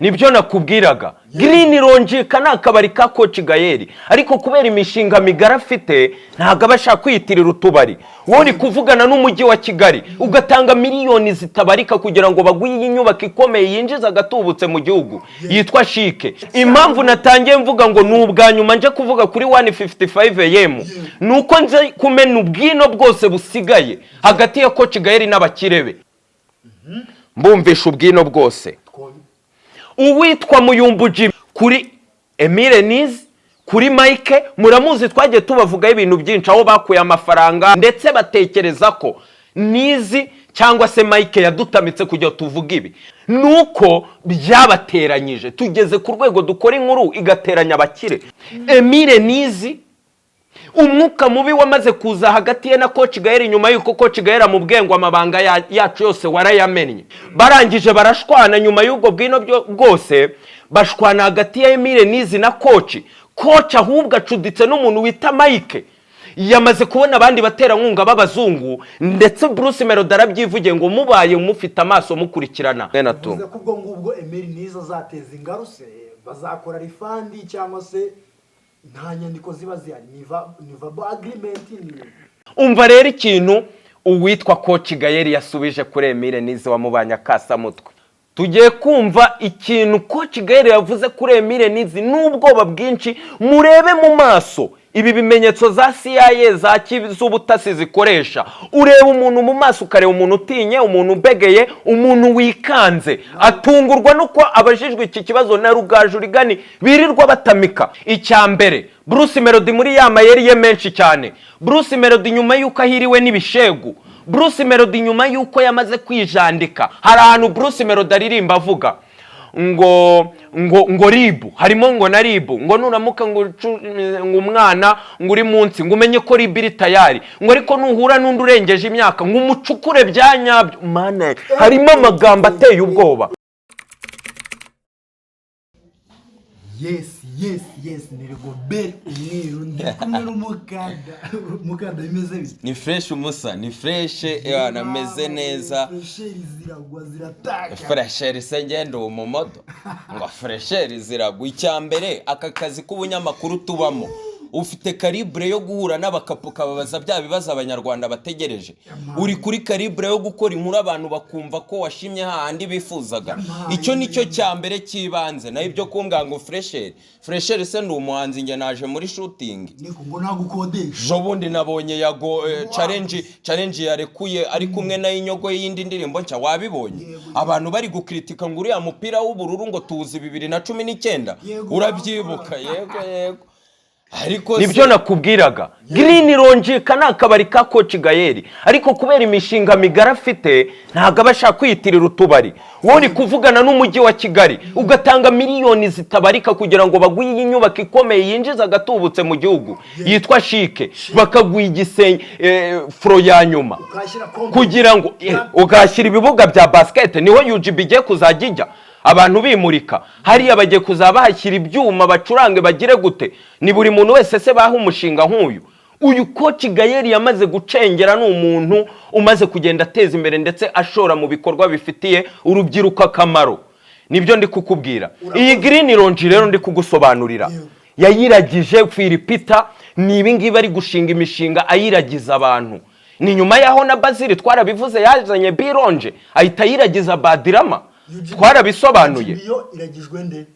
Nibyo nakubwiraga. Green Lounge ni akabari ka Coach Gael, ariko kubera imishinga migari afite ntabwo aba ashaka kwiyitirira utubari. Wowe uri kuvugana n'umujyi wa Kigali, ugatanga miliyoni zitabarika kugira ngo baguhe iyi nyubako ikomeye yinjiza agatubutse mu gihugu yitwa CHIC. Impamvu natangiye mvuga ngo ni ubwa nyuma nje kuvuga kuri 1:55 AM, ni uko nze kumena ubwino bwose busigaye hagati ya Coach Gael n'abakire be. Mbumvisha ubwino bwose. Uwitwa Muyumbu Jimmy kuri Emile Niz, kuri Mike, muramuzi, twagiye tubavugaho ibintu byinshi, aho bakuye amafaranga, ndetse batekereza ko Nizi cyangwa se Mike yadutamitse kugira tuvuge ibi. Nuko byabateranyije, tugeze ku rwego dukora inkuru igateranya abakire. Emile Nizi, umwuka mubi wamaze kuza hagati ye na Coach Gael nyuma y'uko Coach Gael amubwiye ngo amabanga yacu yose warayamennye. Barangije barashwana. Nyuma y'ubwo bwino bwose bashwana hagati ya Emile Nizi na Coach. Coach ahubwo acuditse n'umuntu wita Mike, yamaze kubona abandi baterankunga b'abazungu, ndetse Bruce Melody arabyivugiye ngo mubaye mufite amaso mukurikirana. Bivuze ko ubwo ngubwo Emile Nizo azateza ingaruse, bazakora refund, cyangwa se nta nyandiko ziba zihari, ni verbal agreement, ni Umva rero ikintu uwitwa Coach Gael yasubije kuri Emile Nize wamubanye akasamutwe. Tugiye kumva ikintu Coach Gael yavuze kuri Emile Nizi n'ubwoba bwinshi. Murebe mu maso, ibi bimenyetso za CIA za z'ubutasi zikoresha. Ureba umuntu mu maso, ukareba umuntu utinye, umuntu ubegeye, umuntu wikanze, atungurwa nuko abajijwe iki kibazo na Rugaju Rigani birirwa batamika. Icya mbere, Bruce Melody muri ya mayeri ye menshi cyane, Bruce Melody nyuma y'uko ahiriwe n'ibishegu, Bruce Melody nyuma y'uko yamaze kwijandika, hari ahantu Bruce Melody aririmba avuga ngo RIB harimo, ngo na RIB, ngo nuramuka ngo umwana ngo uri munsi, ngo umenye ko RIB iri tayari, ngo ariko nuhura n'undi urengeje imyaka ngo umucukure bya nyabyo. Mana, harimo amagambo ateye ubwoba. Yes, ni Rigobert Umwiru, ndi kumwe n'umukanda. Umukanda, bimeze bite? Ni fresh umusa, ni fresh, nameze neza. Fraîcheur ziragwa, zirataka. Fraîcheur se ngenda umumodo ngo fraîcheur ziragwa? Icya mbere, aka kazi k'ubunyamakuru tubamo, ufite calibre yo guhura n'abakapu kababaza bya bibazo abanyarwanda bategereje. Uri kuri calibre yo gukora inkuru abantu bakumva ko washimye hahandi bifuzaga. Icyo nicyo cya mbere cy'ibanze. Naho ibyo kumbwira ngo fraîcheur, fraîcheur se ndi umuhanzi? Njye naje muri shooting. Niko ngo nagukodesha. Ejo bundi nabonye Yago challenge yarekuye ari kumwe na Inyogo y'indi ndirimbo nshya, wabibonye? Yego. Abantu bari gukritika ngo uriya mupira w'ubururu ngo tuzi 2019. Yego. Urabyibuka? Yego, ariko Nibyo nakubwiraga. Green Lounge ni akabari ka Coach Gael, ariko kubera imishinga migari afite ntabwo aba ashaka kwiyitirira utubari. Wowe uri kuvugana n'umujyi wa Kigali, ugatanga miliyoni zitabarika kugira ngo baguhe iyi nyubako ikomeye yinjiza agatubutse mu gihugu yitwa CHIC, bakaguha igisenge, floor ya nyuma, ukashyira kompa kugira ngo ukahashyira ibibuga bya basket. Niho UGB igiye kuzajya ijya, abantu bimurika hariya, bagiye kuzaba bahashyira ibyuma, bacurange, bagire gute. Ni buri muntu wese se baha umushinga nk'uyu? Uyu Coach Gael yamaze gucengera, ni umuntu umaze kugenda ateza imbere ndetse ashora mu bikorwa bifitiye urubyiruko akamaro. Nibyo ndi kukubwira. Iyi Green Lounge rero ndi kugusobanurira, yayiragije Philipita. Ni ibi ngibi ari gushinga imishinga ayiragiza abantu. Ni nyuma y'aho na Bazili twarabivuze, yazanye B Lounge ahita ayiragiza Badirama, twarabisobanuye. UGB yo iragijwe nde?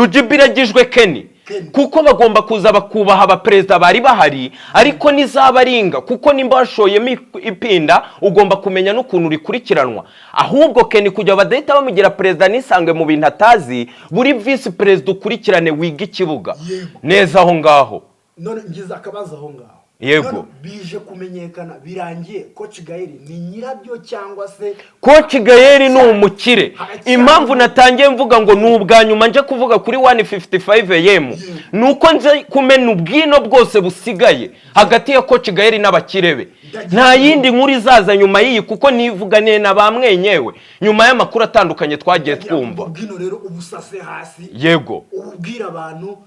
UGB iragijwe Kenny. Kenny. Kuko bagomba kuza bakubaha abaperezida bari bahari, ariko n'izabaringa, kuko nimba washoyemo ipinda ugomba kumenya n'ukuntu rikurikiranwa. Ahubwo Kenny kugira badahita bamugira perezida nisange mu bintu atazi, buri visi perezida ukurikirane wiga ikibuga neza aho ngaho. None ngize akabazo aho ngaho. Yego. None bije kumenyekana birangiye, Coach Gael ni nyirabyo cyangwa se? Coach Gael ni umukire. Haracyari- Impamvu natangiye mvuga ngo ni ubwa nyuma nje kuvuga kuri 1:55 AM, ni uko nze kumena ubwino bwose busigaye hagati ya Coach Gael n'abakire be. Nta yindi nkuru izaza nyuma y'iyi, kuko nivuganiye na ba mwenyewe nyuma y'amakuru atandukanye twagiye twumva. Ubwino rero ubusase hasi. Yego. Ububwira abantu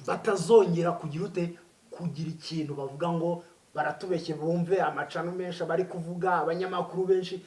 batazongera kugira ute, kugira ikintu bavuga ngo baratubeshye, bumve amacano menshi bari kuvuga, abanyamakuru benshi.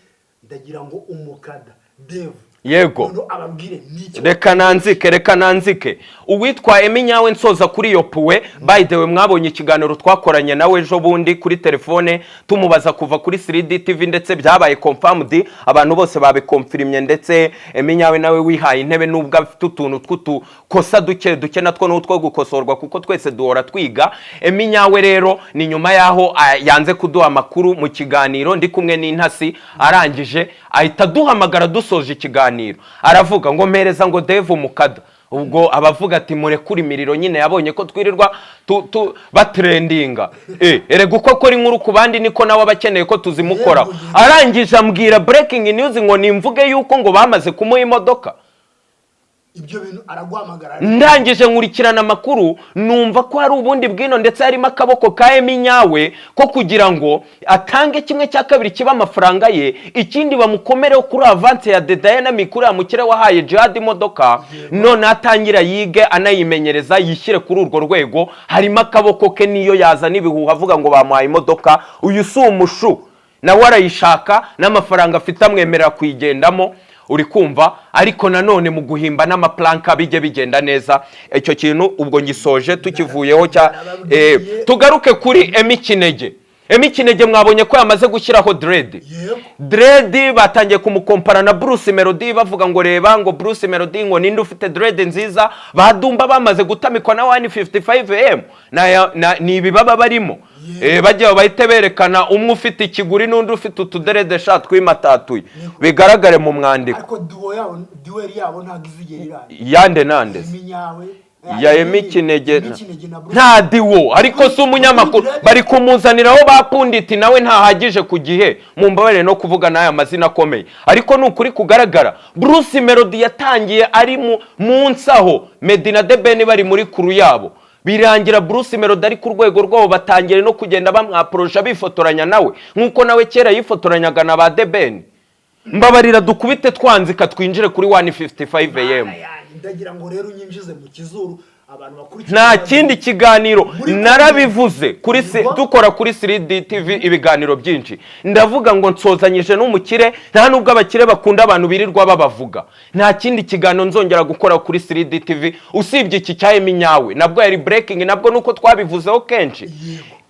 Ndagira ngo umukada Devu Yego. Noneho ababwire n'icyo. Reka nanzike, reka nanzike. Uwitwa Emmy Nyawe, nsoza kuri iyo point. By the way, mwabonye ikiganiro twakoranye nawe ejo bundi kuri telefone, tumubaza kuva kuri 3D TV, ndetse byabaye confirmed, abantu bose babikonfirimye. Ndetse Emmy Nyawe nawe wihaye intebe, nubwo afite utuntu tw'utukosa duke duke, natwo n'utwo gukosorwa, kuko twese duhora twiga. Emmy Nyawe rero ni nyuma yaho yanze kuduha amakuru mu kiganiro ndi kumwe n'intasi, arangije ahita aduhamagara dusoje ikiganiro, aravuga ngo mpereza ngo Dave Mukada. Ubwo abavuga ati murekure imiriro nyine, yabonye ko twirirwa batrendinga. Erega uko akora inkuru ku bandi niko nawe aba akeneye ko tuzimukoraho. Arangije ambwira breaking news ngo nimvuge yuko ngo bamaze kumuha imodoka. Ibyo bintu araguhamagara. Ndangije nkurikirana amakuru, numva ko hari ubundi bwino, ndetse harimo akaboko ka Emmy Nyawe ko kugira ngo atange kimwe cya kabiri kiba amafaranga ye, ikindi bamukomereho kuri avance ya The Dynamic, uriya mukire wahaye Jihad imodoka, none atangira yige anayimenyereza, yishyire kuri urwo rwego. Harimo akaboko ke, niyo yazana ibihuha avuga ngo bamuhaye imodoka. Uyu si umushu, nawe arayishaka n'amafaranga afite amwemerera kuyigendamo, uri kumva? Ariko nanone mu guhimba n'amaplanka bijye bigenda neza. Icyo kintu ubwo ngisoje, tukivuyeho cya tugaruke kuri Emmy Kinege. Emmy Kinege mwabonye ko yamaze gushyiraho dread. Yego. Dread batangiye kumukompara na Bruce Melody, bavuga ngo reba ngo Bruce Melody, ngo ninde ufite dread nziza. Badumba bamaze gutamikwa na 155 AM ni ibi baba barimo. Bajya bahite berekana umwe ufite ikiguri n'undi ufite utudread sha twimatatuye, bigaragare mu mwandiko. Ariko duo yabo, duel yabo ntabwo izigera irangira. Yande nande? Emmy Nyawe. Ya Emmy Kinege. Emmy Kinege na Bruce. Nta duo, ariko si umunyamakuru bari kumuzaniraho ba pundit, nawe ntahagije ku gihe. Mumbabarire no kuvuga n'aya mazina akomeye, ariko ni ukuri kugaragara. Bruce Melody yatangiye ari mu munsi aho Meddy na The Ben bari muri crew yabo, birangira Bruce Melody ari ku rwego rwabo, batangiye no kugenda bamwaporosha, bifotoranya nawe nk'uko nawe kera yifotoranyaga na ba The Ben. Mbabarira dukubite twanzika, twinjire kuri 155 AM. Mana yanjye, ndagira ngo rero unyinjize mu kizuru abantu bakurikiye. Nta kindi kiganiro. Muri Narabivuze kuri Yego. dukora kuri 3D TV ibiganiro byinshi, ndavuga ngo nsozanyije n'umukire. Nta nubwo abakire bakunda abantu birirwa babavuga. Nta kindi kiganiro nzongera gukora kuri 3D TV usibye iki cya Emmy Nyawe, nabwo yari breaking, nabwo nuko twabivuzeho kenshi.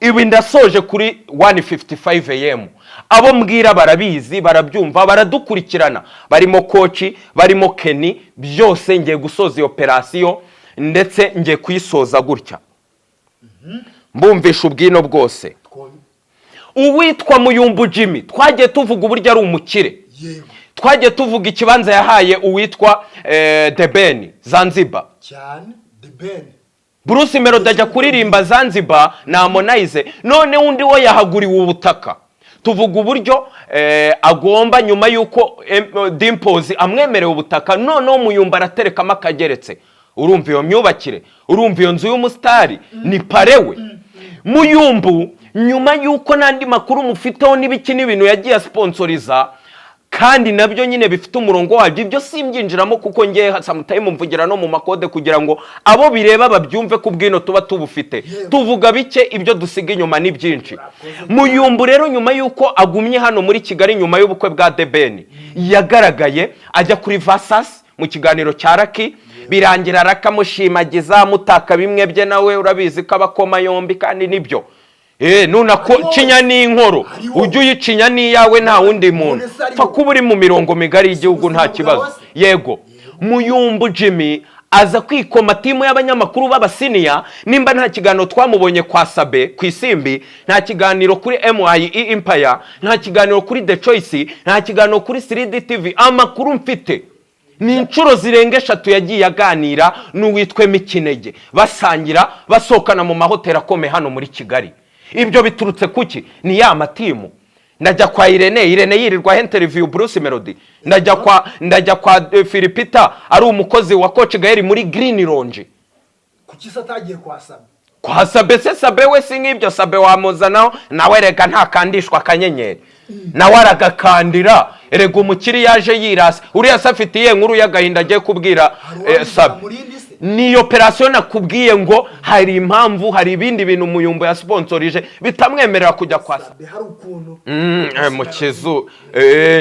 Ibi ndasoje kuri 155 AM. Abo mbwira barabizi, barabyumva, baradukurikirana, barimo coach, barimo Kenny, byose. Ngiye gusoza iyo operasiyo, ndetse ngiye kuyisoza gutya mbumvisha ubwino bwose. Uwitwa Muyumbu Jimmy, twagiye tuvuga uburyo ari umukire. Twagiye tuvuga ikibanza yahaye uwitwa The Ben Zanzibar. Cyane, The Ben. Bruce Melody ajya kuririmba Zanzibar na Harmonize, none undi we yahaguriwe ubutaka. Tuvuga uburyo agomba, nyuma y'uko Dimpoz amwemerewe ubutaka, noneho Muyumba araterekamo akageretse. Urumva iyo myubakire, urumva iyo nzu y'umusitari ni parewe. Muyumbu, nyuma y'uko n'andi makuru mufiteho n'ibiki n'ibintu yagiye asiponsoriza, kandi nabyo nyine bifite umurongo wabyo, ibyo simbyinjiramo kuko ngewe sometime mvugira no mu makode kugira ngo abo bireba babyumve ko ubwino tuba tubufite, tuvuga bike, ibyo dusiga inyuma ni byinshi. Muyumbu rero, nyuma y'uko agumye hano muri Kigali nyuma y'ubukwe bwa The Ben, yagaragaye ajya kuri Vasasi mu kiganiro cya Raki, birangira arakamushimagiza, mutaka bimwe bye. Nawe urabizi ko abakoma yombi, kandi nibyo. Nunako cinya n'inkoro, Hariho. ujye uyicinya n'iyawe, nta wundi muntu. None se hariho? Pfa kuba uri mu mirongo migari y'igihugu, nta Ubuzima kibazo. bwawe se? Yego. Muyumbu Jimmy aza kwikoma team y'abanyamakuru b'abasiniya. Nimba nta kiganiro twamubonye kwa Sabe ku Isimbi, nta kiganiro kuri MIE Empire, nta kiganiro kuri The Choice, nta kiganiro kuri 3D TV, amakuru mfite ni inshuro zirenga eshatu yagiye aganira n'uwitwa Mikinege, basangira, basohokana mu mahoteli akomeye hano muri Kigali. Ibyo biturutse kuki? Ni ya mateam. Ndajya kwa Irene, Irene yirirwa interview Bruce Melody. Ndajya kwa Philipita, ari umukozi wa Coach Gael muri Green Lounge. Kuki se atagiye kwa Sabe? Kwa Sabe se? Sabe we si nk'ibyo. Sabe wamuzanaho nawe rega, ntakandishwa akanyenyeri, nawe aragakandira. Erega umukiri yaje yirasa, uriya se afite iyihe nkuru y'agahinda agiye kubwira? Hari uwabivuga Sabe muri indi se? Ni operasiyo nakubwiye ngo hari impamvu, hari ibindi bintu Muyumbo yasponsorije bitamwemerera kujya kwa Sabe. Sabe hari ukuntu Mu kizu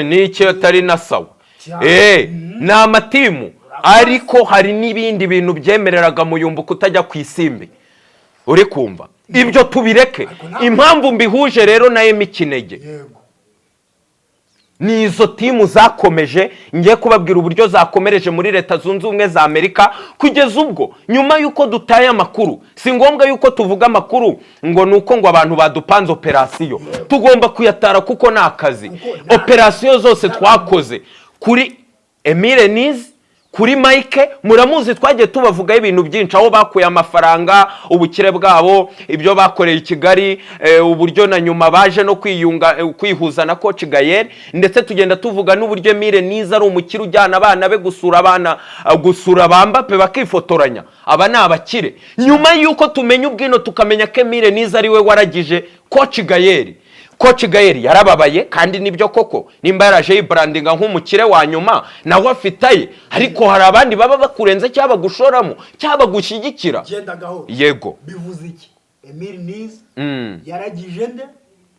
ni iki atari na sawa. Cyane. Ni amateam, ariko hari n'ibindi bintu byemereraga Muyumbu kutajya ku isimbi. Uri kumva? Ibyo tubireke. Impamvu mbihuje rero na Emmy Kinege, ni izo team zakomeje. Ngiye kubabwira uburyo zakomereje muri Leta Zunze Ubumwe za Amerika, kugeza ubwo nyuma y'uko dutaye amakuru, si ngombwa y'uko tuvuga amakuru ngo ni uko ngo abantu badupanze operasiyo. Tugomba kuyatara kuko ni akazi. Operasiyo zose twakoze kuri Emile Nizi, kuri Mike, muramuzi, twagiye tubavugaho ibintu byinshi, aho bakuye amafaranga, ubukire bwabo, ibyo bakoreye i Kigali, uburyo na nyuma baje no kwiyunga, kwihuza na Coach Gael. Ndetse tugenda tuvuga n'uburyo Emile Niza ari umukire ujyana abana be gusura abana, gusura ba Mbappe bakifotoranya. Aba ni abakire. Nyuma y'uko tumenya ubwino, tukamenya ko Emile Niza ari we waragije Coach Gael, Coach Gael yarababaye. Kandi nibyo koko, nimba yaraje yibrandinga nk'umukire wa nyuma, nawe afite aye, ariko hari abandi baba bakurenze, cyangwa bagushoramo, cyangwa bagushyigikira. Genda gahoro. Yego. Bivuze iki? Emile Nizi yaragije nde?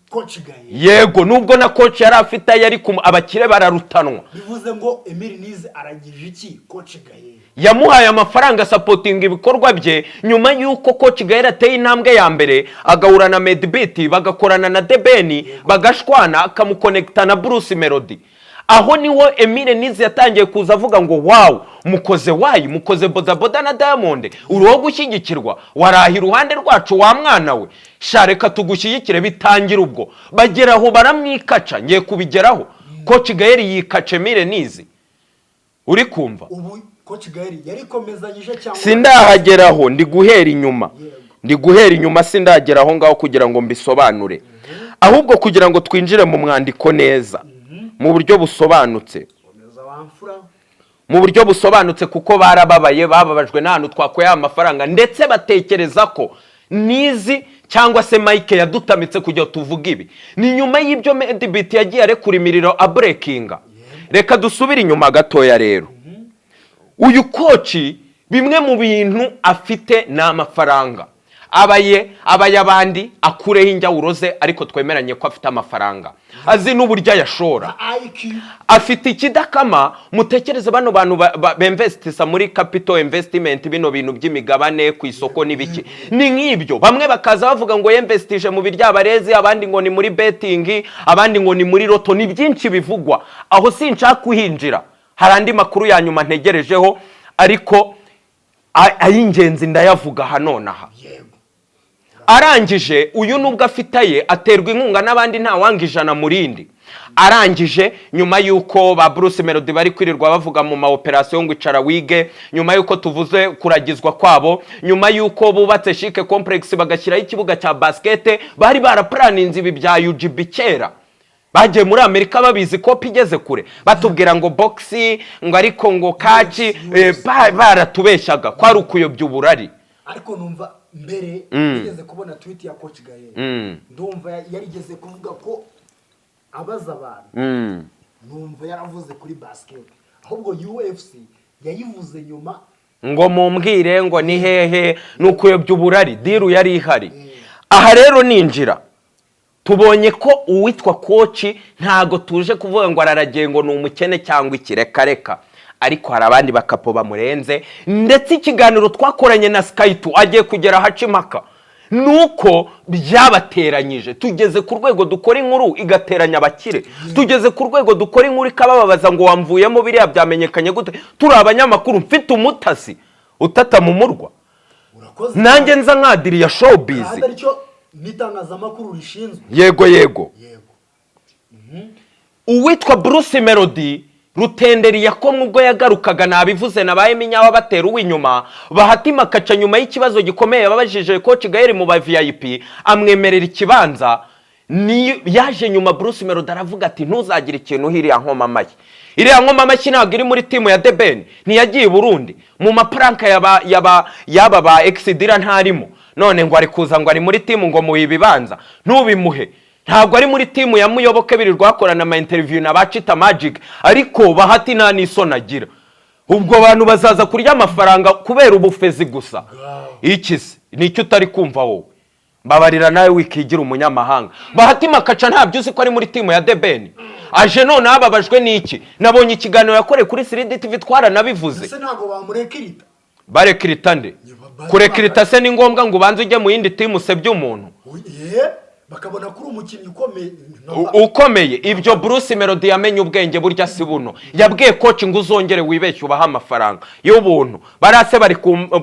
Coach Gael. Yego, nubwo na coach yari afite aye, ariko abakire bararutanwa. Bivuze ngo Emile Nizi aragije iki Coach Gael? Yamuhaye amafaranga, supportinga ibikorwa bye. Nyuma y'uko Coach Gael ateye intambwe ya mbere, agahura na Medbeat, bagakorana na The Ben, bagashwana, akamuconnecta na Bruce Melody, aho niho Emile Nizi yatangiye kuza avuga ngo: "Wow, mukoze wayi, mukoze bodaboda na Diamond, uri uwo gushyigikirwa, waraha iruhande rwacu wa mwana we, sha reka tugushyigikire." Bitangira ubwo, bagera aho baramwikaca. Ngiye kubigeraho. Coach Gael yikaca Emile Nizi, uri kumva? Ubu Coach Gael yarikomezanyije cyangwa? Sindahageraho, ndi guhera inyuma. Ndi guhera inyuma, sindagera aho ngaho kugira ngo mbisobanure. Ahubwo kugira ngo twinjire mu mwandiko neza mu buryo busobanutse, Komeza wamfura. mu buryo busobanutse, kuko barababaye, bababajwe n'ahantu twakuye amafaranga, ndetse batekereza ko Nizi cyangwa se Mike yadutamitse kugira tuvuge ibi. Ni nyuma y'ibyo Medibit yagiye arekura imiriro, abreakinga. Reka dusubire inyuma gatoya rero. Uyu coach, bimwe mu bintu afite ni amafaranga. Abaye abayabandi akureho injyawuro ze, ariko twemeranye ko afite amafaranga, azi n'uburyo ayashora. IQ. Afite ikidakama. Mutekereze bano bantu bemvestisa muri capital investment, bino bintu by'imigabane ku isoko n'ibiki, ni nk'ibyo. Bamwe bakaza bavuga ngo yemvestije mu biryabarezi, abandi ngo ni muri betting, abandi ngo ni muri loto. Ni byinshi bivugwa aho, sinshaka kuhinjira. Hari andi makuru ya nyuma ntegerejeho, ariko ay'ingenzi ndayavuga aha nonaha. Arangije uyu, nubwo afite aye, aterwa inkunga n'abandi, ntawanga ijana mu rindi. Arangije, nyuma y'uko ba Bruce Melody bari kwirirwa bavuga mu ma operasiyo ngo icara wige, nyuma y'uko tuvuze kuragizwa kwabo, nyuma y'uko bubatse Chic Complex, bagashyiraho ikibuga cya basket, bari baraplanninze ibi bya UGB kera. Bagiye muri Amerika babizi, kopi igeze kure, batubwira ngo boxi, ngo ariko ngo kaci, baratubeshyaga ko ari ukuyobya uburari. Ariko numva mbere nigeze kubona tweet ya Coach Gael. Ndumva yarigeze kuvuga ko abaza abantu. Numva yaravuze kuri basket, ahubwo UFC yayivuze nyuma. Ngo mumbwire ngo ni hehe? Ni ukuyobya uburari, deal yari ihari. Aha rero ninjira, tubonye ko uwitwa coach, ntago tuje kuvuga ngo araragiye, ngo ni umukene cyangwa iki, reka reka, ariko hari abandi bakapo bamurenze. Ndetse ikiganiro twakoranye na Skytu agiye kugera ahaca impaka, nuko byabateranyije. Tugeze ku rwego dukora inkuru igateranya abakire, tugeze ku rwego dukora inkuru ikabababaza ngo wamvuyemo, biriya byamenyekanye gute? Turi abanyamakuru, mfite umutasi utata mu murwa. Urakoze. Nanjye nza nkadiriya showbiz. Kandi aricyo n'itangazamakuru rishinzwe. Yego. Yego. Uwitwa Bruce Melody, Rutenderi yakomwe ubwo yagarukaga, nabivuze, nabaye minyawa batera uw'inyuma Bahatima akaca. Nyuma y'ikibazo gikomeye yababajije Coach Gael mu ba VIP, amwemerera ikibanza. Ni yaje nyuma, Bruce Melody aravuga ati: "Ntuzagire ikintu iriya nkoma amashyi." Iriya nkoma amashyi ntabwo iri muri team ya The Ben, ntiyagiye i Burundi mu maprank yaba yaba ba Exidira, ntarimo. None ngo ari kuza ngo ari muri team, ngo muhe ibibanza, ntubimuhe. Ntabwo ari muri team ya Muyoboke birirwa bakorana ama interview na ba Chita Magic. Ariko Bahati nta n'isoni agira. Ubwo abantu bazaza kurya amafaranga kubera ubufezi gusa. Iki se nicyo utari kumva wowe? Mbabarira nawe wikigira umunyamahanga. Bahati Makaca, ntabyo uzi ko ari muri team ya The Ben? Aje none ababajwe n'iki? Nabonye ikiganiro yakoreye kuri 3D TV, twaranabivuze. Ese ntabwo bamurekirita? Barekirita nde? Kurekirita se ni ngombwa ngo ubanze ujye mu yindi team usebye umuntu? Ye, bakabona ko uri umukinnyi ukomeye. Ukomeye. Ibyo Bruce Melody yamenye ubwenge burya si buno. Yabwiye coach ngo uzongere wibeshye ubahe amafaranga y'ubuntu. Barase bari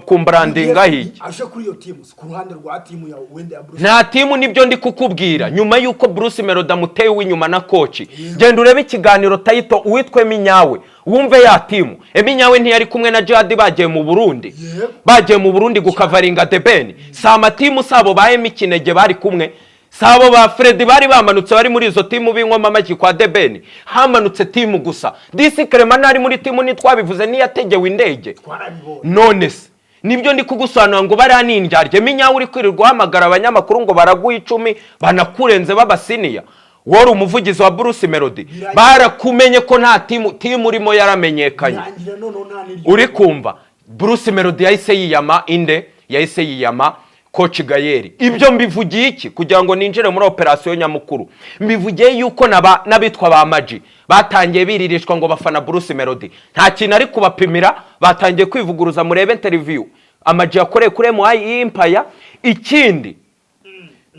kumbrandinga hiki. Aje kuri iyo team, ku ruhande rwa team ya wenda ya Bruce. Nta team, nibyo ndi kukubwira. Nyuma y'uko Bruce Melody amuteye uw'inyuma na coach, genda urebe ikiganiro tayito uwitwa Eminyawe, wumve ya team. Eminyawe ntiyari kumwe na Jihad bagiye mu Burundi? Yego. Bagiye mu Burundi gukavaringa The Ben. Si amateam sabo ba Emi Kinege bari kumwe, sabo ba Freddy bari bamanutse bari muri izo team b'inkoma amashyi kwa The Ben? Hamanutse team gusa. Disi Clement ntari muri team? Ntitwabivuze? Niyategewe indege? Twarabibonye. None se nibyo ndi kugusobanura ngo bariya ni indyarya. Eminyawe uri kwirirwa uhamagara abanyamakuru ngo baraguha 10, banakurenze b'abasenior. Wari umuvugizi wa Bruce Melody, barakumenye ko nta team, team urimo yaramenyekanye. Birangira noneho nta n'iryo. Uri kumva, Bruce Melody yahise yiyama inde? Yahise yiyama coach Gael. Ibyo mbivugiye iki? Kugira ngo ninjire muri operasiyo nyamukuru. Mbivugiye yuko n'abitwa ba Maji batangiye biririshwa ngo bafana Bruce Melody, nta kintu ari kubapimira. Batangiye kwivuguruza. Murebe interview Amaji yakoreye kuri MI Empire.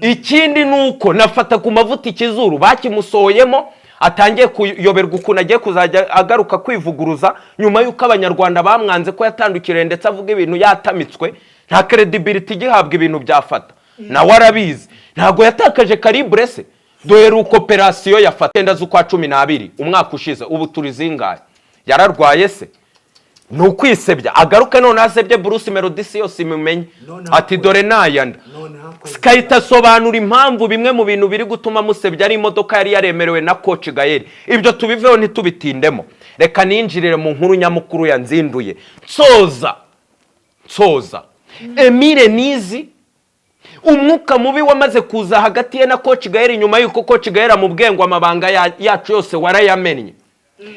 Ikindi ni uko nafata ku mavuta ikizuru bakimusohoyemo, atangiye kuyoberwa ukuntu agiye kuzajya agaruka kwivuguruza nyuma y'uko Abanyarwanda bamwanze ko yatandukiriye, ndetse avuga ibintu yatamitswe, nta credibility igihabwa ibintu byafata. Nawe arabizi, ntabwo yatakaje calibre se? Duheruka operasiyo yafata 9 z'ukwa 12 umwaka ushize, ubu turi zingahe? Yararwaye se? Ni ukwisebya. Agaruke none asebye Bruce Melody, si yose imumenye. Noneho ati dore nayanda. Noneho akoze. Sikahita asobanura impamvu bimwe mu bintu biri gutuma musebya ari imodoka yari yaremerewe na coach Gael. Ibyo tubiveho, ntitubitindemo. Reka ninjirire mu nkuru nyamukuru yanzinduye. Nsoza, Emile Nizi, umwuka mubi wamaze kuza hagati ye na coach Gael nyuma y'uko coach Gael amubwiye ngo amabanga yacu yose warayamennye,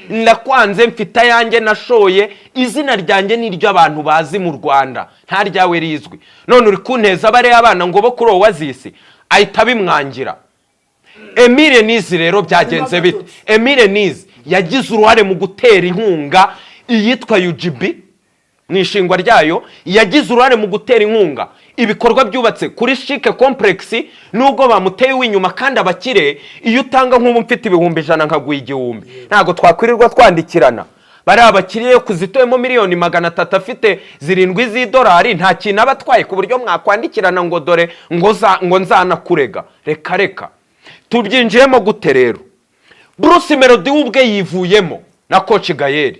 ndakwanze, mfite ayanjye nashoye, izina ryanjye ni abantu bazi mu Rwanda, nta ryawe rizwi, none uri kunteza bariya abana ngo bo kuri Oasis. Ahita abimwangira. Emile Nizi rero byagenze bite? Emile Nizi yagize uruhare mu gutera inkunga iyitwa UGB mu ishingwa ryayo, yagize uruhare mu gutera inkunga ibikorwa byubatse kuri Chic Complex, nubwo bamuteye uw'inyuma. Kandi abakire, iyo utanga, nk'ubu mfite 100,000 nkaguha 1000, ntabwo twakwirirwa twandikirana. Bariya abakire yo kuzitoyemo miliyoni 300 afite 7 z'idolari, nta kintu aba atwaye ku buryo mwakwandikirana ngo dore ngo za ngo nzanakurega. Reka reka. Tubyinjiyemo gute rero? Bruce Melody we ubwe yivuyemo na coach Gael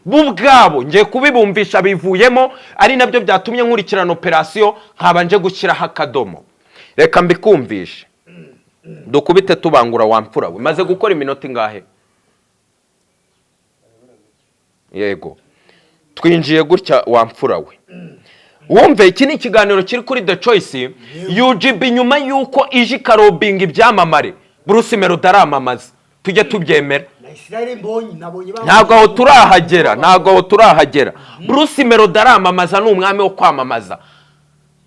bo ubwabo, ngiye kubibumvisha, bivuyemo, ari nabyo byatumye nkurikirana operasiyo nkabanje gushyiraho akadomo. Reka mbikumvishe, dukubite tubangura. Wa mfura we, maze gukora iminota ingahe? Yego, twinjiye gutya. Wa mfura we, wumve, iki ni ikiganiro kiri kuri The Choice. UGB nyuma y'uko ije ikarobinga ibyamamare, Bruce Melody aramamaza, tujye tubyemera. Na Israel Mbonyi nabonye. Ntabwo aho turahagera, ntabwo aho turahagera. Bruce Melody aramamaza, ni umwami wo kwamamaza,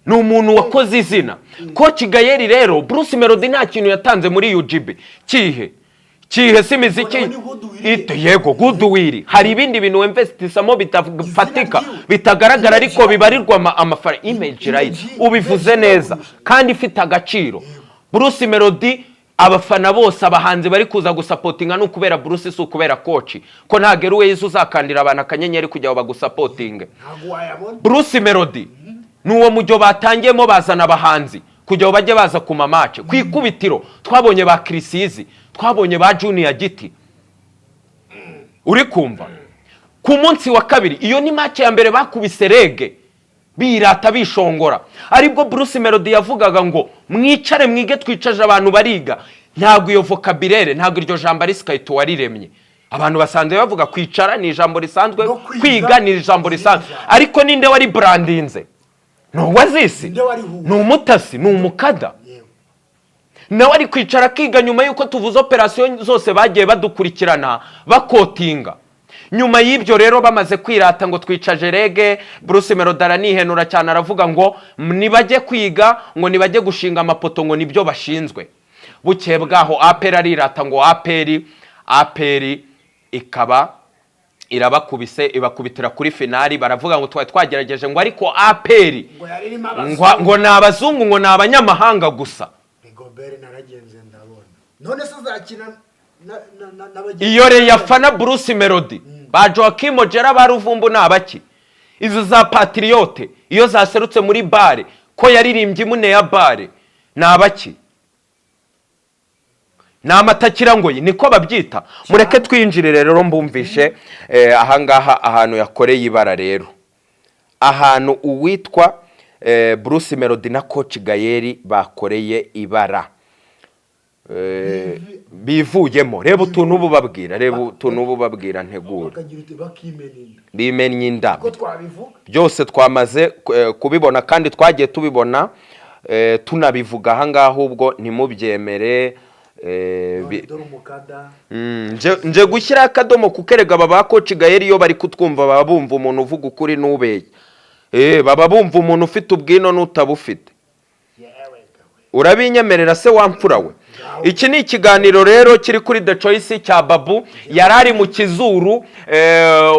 ni umuntu wakoze izina. Coach Gael rero, Bruce Melody nta kintu yatanze muri UGB. Kihe? Kihe si imiziki? Ubona ni goodwill. Yego, goodwill. Hari ibindi bintu wemvesitisamo bitafatika, Izina ryiwe. bitagaragara, ariko Image. bibarirwa amafaranga. Image, right, ubivuze neza kandi ifite agaciro. Bruce Melody, abafana bose, abahanzi bari kuza gusapotinga ni ukubera Bruce, si ukubera coach, ko ntabwo Airways uzakandira abantu akanyenyeri kugira ngo bagusapotinge. Ntabwo wayabona. Bruce Melody ni uwo mujyo batangiyemo, bazana abahanzi kugira ngo bajye baza ku mamatch. Ku ikubitiro twabonye ba Chriss Eazy, twabonye ba Junior Giti. Uri kumva, ku munsi wa kabiri, iyo ni match ya mbere, bakubise REG birata bishongora, aribwo Bruce Melody yavugaga ngo mwicare mwige, twicaje abantu bariga. Ntabwo iyo vocabulaire, ntabwo iryo jambo ari Sikayito wariremye. Abantu basanzwe bavuga kwicara ni ijambo risanzwe. No kwiga. Kwiga ni ijambo risanzwe. Ariko ninde wari brandinze? Ni uwazisi. Ninde warihuye? Ni umutasi, ni umukada. Yewe. Nawe ari kwicara akiga nyuma y'uko tuvuze operasiyo zose bagiye badukurikirana bakotinga. Nyuma y'ibyo rero, bamaze kwirata ngo twicaje REG, Bruce Melody aranihenura cyane, aravuga ngo nibajye kwiga, ngo nibajye gushinga amapoto, ngo nibyo bashinzwe. Bukeye bwaho APR arirata ngo APR APR ikaba irabakubise, ibakubitira kuri finali. Baravuga ngo twari twagerageje, ngo ariko APR Ngo yari irimo ngo abazungu. Ngo ni abazungu, ngo ni abanyamahanga gusa. Rigobert naragenze ndabona. None se azakina na bagenzi? Iyo Rayon yafana Bruce Melody, ba Joaquim Ojera, ba Ruvumbu, ni abaki? Izo za Patriote iyo zaserutse muri BAL, ko yaririmbye imune ya BAL, ni abaki? Ni amatakirangoyi, niko babyita. Mureke twinjire rero mbumvishe ahangaha ahantu yakoreye ibara rero, ahantu uwitwa Bruce Melody na Coach Gael bakoreye ibara. Bivuyemo. Reba utuntu ubu babwira, reba utuntu ubu babwira ntegura. Bakagira uti bakimena inda. Bimennye inda. Ko twabivuga. Byose twamaze kubibona kandi twagiye tubibona, tunabivuga ahangaha, ahubwo ntimubyemere. None dore umukada. Nje gushyiraho akadomo kuko erega aba ba Coach Gael iyo bari kutwumva baba bumva umuntu uvuga ukuri n'ubeye, baba bumva umuntu ufite ubwino n'utabufite. Yewe gawe. Urabinyemerera se wa mfura we? Iki ni ikiganiro rero kiri kuri The Choice cya Babu, yari ari mu kizuru,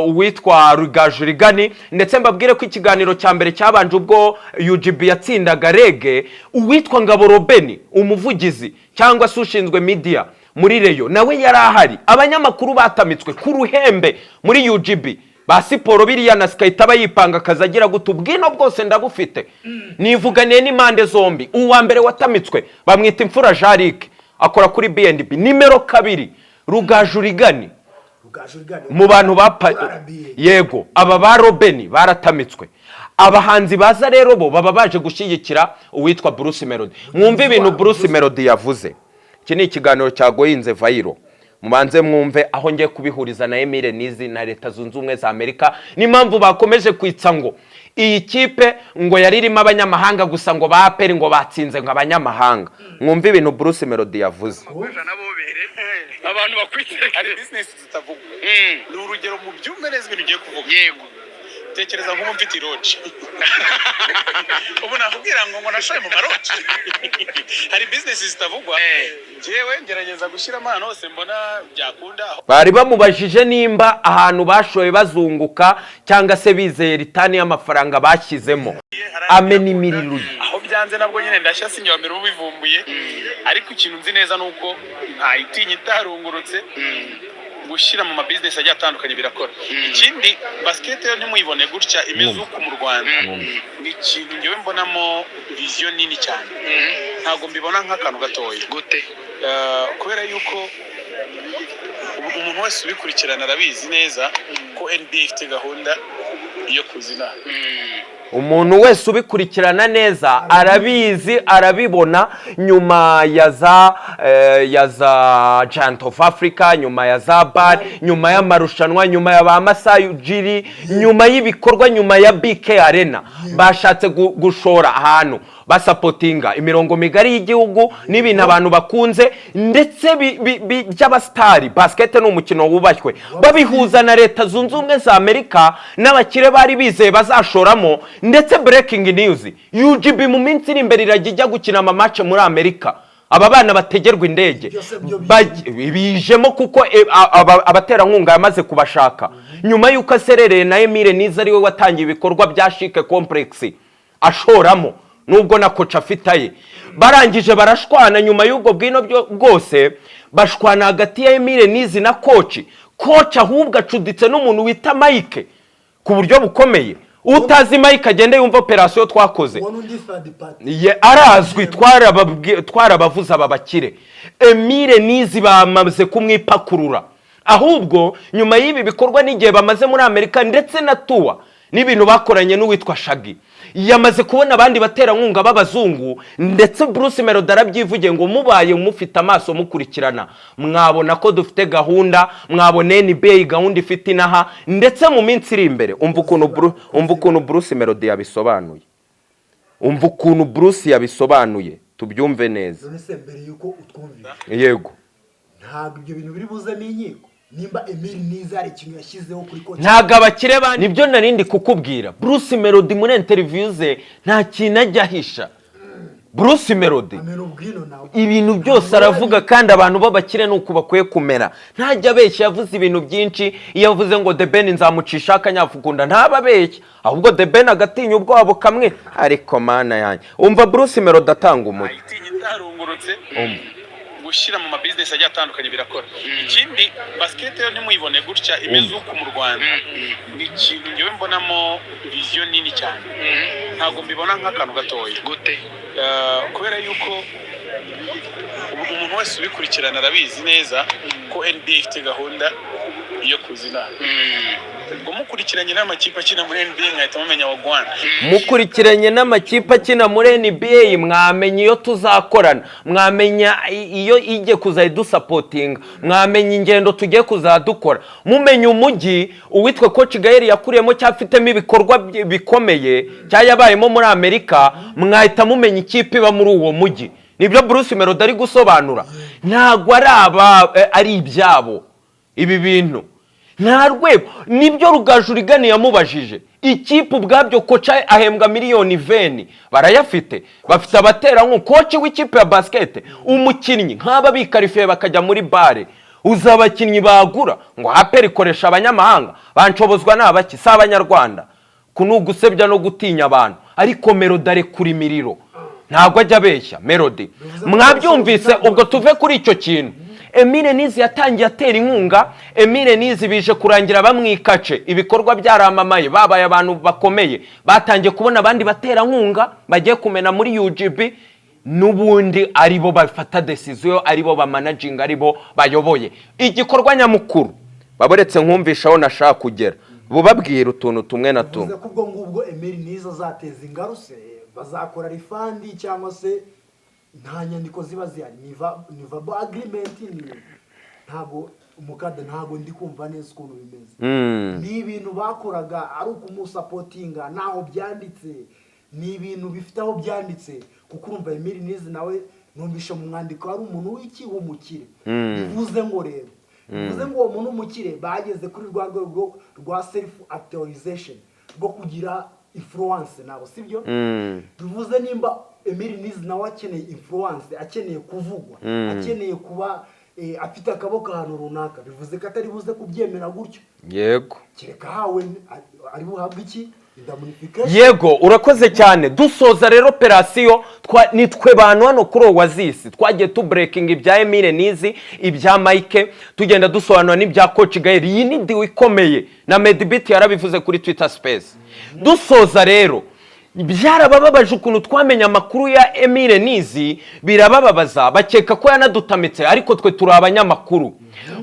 uwitwa Rugaju Rigani. Ndetse mbabwire ko ikiganiro cya mbere cyabanje ubwo UGB yatsindaga REG, uwitwa Ngabo Robeni, umuvugizi cyangwa se ushinzwe media muri Rayon, nawe yari ahari. Abanyamakuru batamitswe ku ruhembe muri UGB ba siporo biriya na sikahita bayipanga akazi agira guta ubwino bwose ndabufite, nivuganiye n'impande zombi. Uwa mbere watamitswe bamwita Imfura Jarike, akora kuri B&B. Nimero 2, Rugaju Rigani. Rugaju Rigani. Mu bantu bapa Kuri RBA. Yego, aba ba Robeni baratamitswe. Abahanzi baza rero bo baba baje gushyigikira uwitwa Bruce Melody. Mwumve ibintu Bruce Melody yavuze. Iki ni ikiganiro cya Goyinze Viral. Mubanze mwumve aho ngiye kubihuriza na Emile Nizi na Leta Zunze Ubumwe za Amerika, n'impamvu bakomeje kwitsa ngo iyi kipe ngo yari irimo abanyamahanga gusa, ngo ba APR ngo batsinze ngo abanyamahanga. Mwumve ibintu Bruce Melody yavuze. Nabobere abantu bakwitege. Hari bizinesi zitavugwa. Ni urugero, mu byumve neza ibintu ugiye kuvuga. Yego. Tekereza nk'ubu mfite ilodge, ubu nakubwira ngo nashoye mu malodge? Hari bizinesi zitavugwa. Njyewe ngerageza gushyiramo ahantu hose mbona byakunda. Bari bamubajije nimba ahantu bashoye bazunguka cyangwa se bizeye return y'amafaranga bashyizemo, amena imiriro ye. Aho byanze nabwo nyine ndashya, sinjye wa mbere ubivumbuye. Ariko ikintu nzi neza ni uko ntayitinya itarungurutse. Gushyira mu mabizinesi agiye atandukanye birakora. Ikindi, basket yo ntimuyibone gutya imeze uku mu Rwanda, ni ikintu ngewe mbonamo vision nini cyane, ntabwo mbibona nk'akantu gatoya. Gute? Kubera yuko umuntu wese ubikurikirana arabizi neza ko NBA ifite gahunda yo kuza inaha. Umuntu wese ubikurikirana neza arabizi, arabibona. Nyuma ya za Giant of Africa, nyuma ya za BAL, nyuma y'amarushanwa, nyuma ya ba Masayu Ujiri, nyuma y'ibikorwa, nyuma ya BK Arena, bashatse gushora ahantu basapotinga imirongo migari y'igihugu n'ibintu abantu bakunze ndetse by'abasitari. Basket ni umukino wubashywe. Babihuza na Leta Zunze Ubumwe za Amerika n'abakire bari bizeye bazashoramo. Ndetse breaking news, UGB mu minsi iri imbere irajya ijya gukina amamatch muri Amerika. Aba bana bategerwa indege. Byose byo Bijemo kuko abaterankunga yamaze kubashaka nyuma y'uko aserereye na Emile Niza, ariwe watangiye ibikorwa bya Chic Complex ashoramo, nubwo na coach afitaye. Barangije barashwana. Nyuma y'ubwo bwino bwose bashwana hagati ya Emile Nizi na coach. Coach ahubwo acuditse n'umuntu wita Mike ku buryo bukomeye. Utazi Mike agende yumva operasiyo twakoze. Uwo n'undi third party. Ye, arazwi, twarabavuze aba bakire. Emile Nizi bamaze kumwipakurura. Ahubwo nyuma y'ibi bikorwa n'igihe bamaze muri Amerika ndetse na tuwa n'ibintu bakoranye n'uwitwa Shagi, yamaze kubona abandi baterankunga b'abazungu. Ndetse Bruce Melody arabyivugiye ngo mubaye mufite amaso mukurikirana mwabona ko dufite gahunda, mwabona NBA gahunda ifite inaha. Ndetse mu minsi iri imbere, umva ukuntu Bruce Melody yabisobanuye, umva ukuntu Bruce yabisobanuye, tubyumve neza. None se mbere yuko utwumvisha, Yego. ntabwo ibyo bintu biri buzemo inkiko nimba Emile Niza hari ikintu yashyizeho kuri coach? Ntabwo abakire ba nibyo narindi kukubwira. Bruce Melody muri interview ze nta kintu ajya ahisha. Bruce Melody. Amena ubwino nawe. Ibintu byose aravuga, kandi abantu b'abakire ni uku bakwiye kumera. Ntajya abeshya, yavuze ibintu byinshi. Iyo avuze ngo The Ben nzamucisha akanyafukunda, ntaba abeshya, ahubwo The Ben agatinya ubwoba kamwe. Ariko Mana yanjye, umva Bruce Melody atanga umuti. Itinya itarungurutse. Gushyira mu mabizinesi agiye atandukanye birakora. Ikindi, basket yo ntimuyibone gutya imeze uku mu Rwanda, ni ikintu ngewe mbonamo vision nini cyane, ntabwo mbibona nk'akantu gatoya. Gute? Kubera yuko umuntu wese ubikurikirana arabizi neza ko NBA ifite gahunda yo kuza inaha. Ubwo mukurikiranye n'amakipe akina muri NBA, mwahita mumenya wa Rwanda. Mukurikiranye n'amakipe akina muri NBA, mwamenya iyo tuzakorana, mwamenya iyo ijye kuzajya idusupportinga, mwamenya ingendo tugiye kuzadukora, mumenya umujyi uwitwa Coach Gael yakuriyemo cyangwa afitemo ibikorwa bikomeye cyangwa yabayemo muri Amerika, mwahita mumenya ikipe iba muri uwo mujyi. Nibyo Bruce Melody ari gusobanura. Ntabwo ari aba ari ibyabo ibi bintu, nta rwego. Nibyo Rugaju Rigani yamubajije. Ikipe ubwabyo, coach ahembwa miliyoni 20, barayafite, bafite abaterankunga. Coach w'ikipe ya basket, umukinnyi nk'aba bikarifiye bakajya muri BAL, uzi abakinnyi bagura? Ngo APR ikoresha abanyamahanga, banshobozwa ni abaki? Si Abanyarwanda? Ku ni ugusebya no gutinya abantu. Ariko Melody arekura imiriro, ntabwo ajya abeshya Melody. Mwabyumvise. Ubwo tuve kuri icyo kintu. Emile Nizi yatangiye atera inkunga. Emile Nizi bije kurangira bamwikace, ibikorwa byaramamaye, babaye abantu bakomeye, batangiye kubona abandi baterankunga bagiye kumena muri UGB. N'ubundi aribo bafata décision, aribo bamanaginga, aribo bayoboye igikorwa nyamukuru. Baboretse nkumvisha aho nashaka kugera, bubabwira utuntu tumwe na tumwe. Bivuze ko ubwo ngubwo Emile nizo azateza ingaruse, bazakora refund cyangwa se nta nyandiko ziba zihari, ni verbal agreement, ni ntabwo umukada, ntabwo ndi kumva neza ukuntu bimeze. Ni ibintu bakoraga ari ukumusupportinga, ntaho byanditse, ni ibintu bifite aho byanditse, kuko urumva Emile Nizi nawe numvishe mu mwandiko ari umuntu w'iki? W'umukire. Bivuze ngo rero, bivuze ngo uwo muntu w'umukire bageze kuri rwa rwego rwa self actualization, rwo kugira influence nabo, sibyo? Bivuze nimba Emile Nizi nawe akeneye influence, akeneye kuvugwa, akeneye kuba afite akaboko ahantu runaka, bivuze ko atari buze kubyemera gutyo. Kereka ahawe, ari buhabwe iki? Indemnification. Yego, urakoze cyane. Dusoza rero operasiyo, ni twe bantu hano kuri Oasis twagiye tubreakinga ibya Emile Nizi, ibya Mike, tugenda dusobanura n'ibya Coach Gael. Iyi ni deal ikomeye, na Medibit yarabivuze kuri Twitter Space. Dusoza rero, byarabababaje ukuntu twamenye amakuru ya Emile Nizi, birabababaza, bakeka ko yanadutamitse, ariko twe turi abanyamakuru.